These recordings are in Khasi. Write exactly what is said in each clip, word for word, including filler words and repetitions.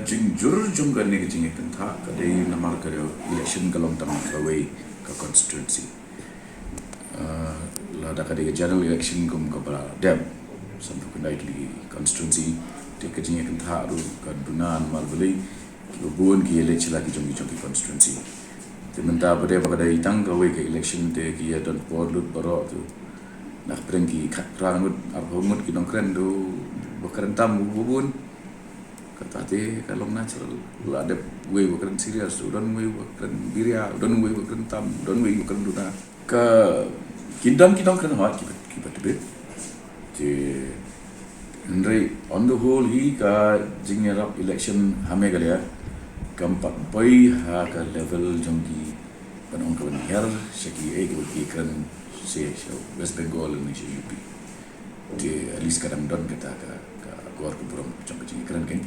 Jingjur jong kane ka jingïakynthah ka dei namar ka election ka long tang kawei ka constituency. Ah, lada ka dei ka general election kum kaba la dep, sanphew khyndai tylli ki constituency, te ka jingïakynthah ruh ka duna namar balei kiba bun ki ïaleit sha la ki jong ki jong ki constituency. Te mynta ba dei ba ka dei tang kawei ka election te ki ïa don por lut baroh tu. Nah, pyrshang ki khatphra ngut, arphew ngut ki nongkren tu, ba kren tam ba bun. Kata te ka long natural. La dep wei ba kren serious, u don wei ba kren biria, u don wei ba kren tam, u don wei ba kren duna. Ka, ki don ki nongkren hot kiba, kiba tbit. Te, hynrei on the whole hi ka jingïarap election ha Meghalaya kam pat poi ha ka level jong ki ban ong ka ban hiar sha kiei kiba ki kren sha, sha West Bengal ne sha U P. Te at least ka dang don kata ka, ka akor ka burom jong ka jingkren kein.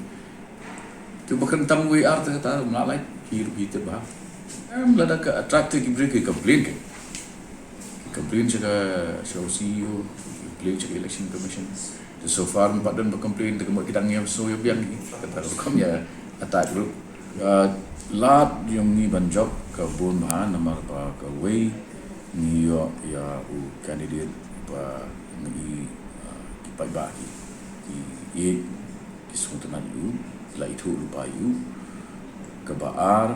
Te ba kren tam wei ar te kata, ym lah lait, ki ruh ki tip bha. Em, lada ka attract ki briew ki complain kein. Ki complain sha ka, sha u C E O, ki complain sha ka Election Commission. Te so far ym pat don ba complain, te ka mut ki dang ïa shu ïa biang hi. Kata ka rukom ïa attack ruh. Ah, lad jong ngi ban jop ka bun bha namar ba kawei ngi ïoh ïa u candidate ba ngi, ah, ki paidbah ki, ki ïeit, ki sngewtynnat ïa u, la ithuh lypa ïa u. Kaba ar,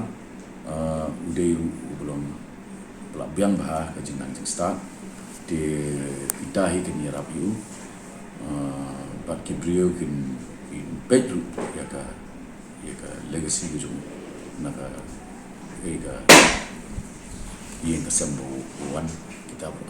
ah, u dei ruh uba long, ba la biang bha ka jingnang jingstad. Te ita hi kin ïarap ïa u, ah, bad ki briew kin, kin peit ruh ïa ka, ïa ka legacy ka jong u na ka, ïa ka ïing ka sem ba u wan, kita ba u